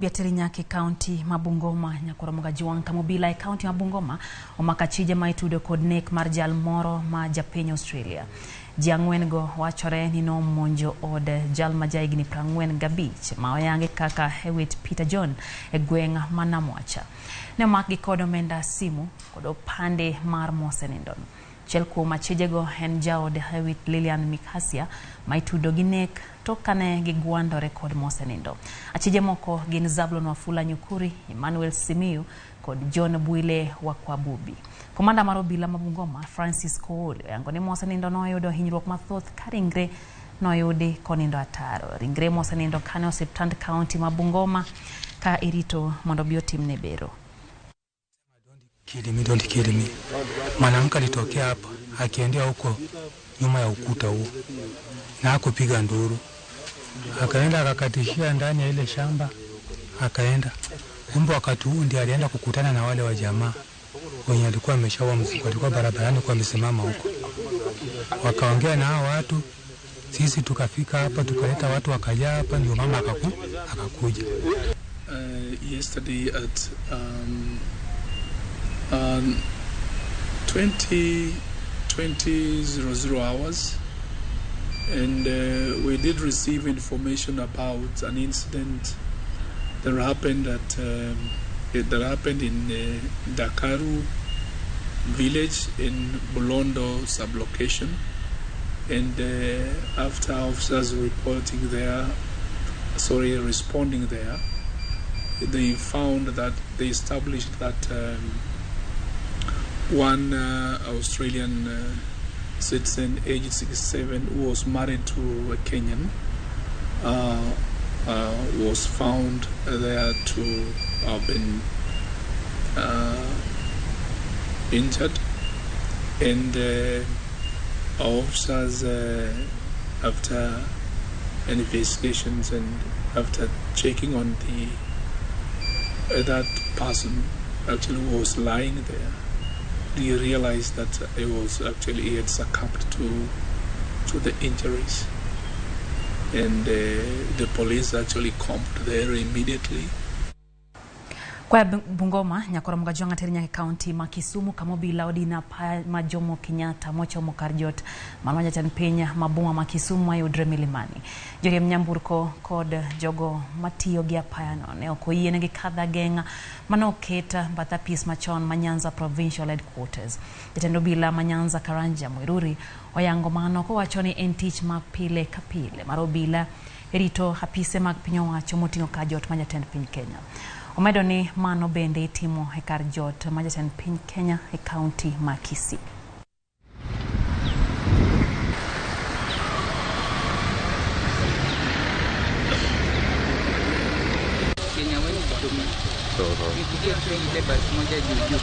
Biateri nyake kaunti ma Bungoma nyakoromoga Juang Kamobila e kaunti ma Bungoma omako achije ma itudo kod nek mar jal moro ma japiny Australia. Ji ang'wen go wachore ni nomonjo od jal ma jahigni 45 ma oyangi kaka Hewitt Peter John e gweng' ma Namwacha. Ne omakgi kod omenda simu kod opande mar mosenindo. Achiel kuom achijego en jaod Hewitt Lilian Mikasia ma itudo gi nek tok kane gigwandore kod mosenindo. Achije moko gin Zablon Wafula Nyukuri, Emmanuel Simiyu kod John Bwile Wakwabubi. Komanda mar obila ma Bungoma Francis Kooli oyango ni mosenindo noyudo hinyruok mathoth ka ringre noyudi konindo ataro. Ringre mosenindo kane osiptand kaunti ma Bungoma ka irito mondo obi otimne bero. Kill me, don't kill me. Mwanamke alitokea hapa akiendea huko nyuma ya ukuta huo na hakupiga nduru, akaenda akakatishia ndani ya ile shamba, akaenda kumbe, wakati huu ndiye alienda kukutana na wale wa jamaa wenye alikuwa ameshaua mzigo, alikuwa barabarani kwa amesimama huko, wakaongea na hao watu. Sisi tukafika hapa tukaleta watu wakajaa hapa, ndio mama akakuja. Yesterday at 20:00 hours, and we did receive information about an incident that happened at that happened in Dakaru village in Bulondo sublocation, and after officers responding there, they found that they established that one Australian citizen aged 67 who was married to a Kenyan was found there to have been injured, and our officers, after investigations and after checking on the that person actually was lying there, he realized that he had succumbed to the injuries, and the police actually camped there immediately. Kwa Bungoma nyakoromoga Juang ateri nyake kaunti ma Kisumu kamobila odina pa ma Jomo Kenyatta mochomo kar jot mano jatend piny ma boma ma Kisumu mayudre Milimani. Joriemb nyamburko kod jogo matiyo gi apayano ne ok oyienegi kadho ageng'a mane oket bath apis machon ma Nyanza Provincial Headquarters. Jatend obila ma Nyanza Karanja Muiruri oyango mano kowacho ni en tich ma pile ka pile mar obila rito apise mag piny owacho moting'o kar jot ma jatend piny Kenya. Omedo ni mano bende itimo e kar jot ma jatend piny Kenya e kaunti ma Kisii. Kenya wewe kutumia. Nipigie tu ile basi moja juu juu.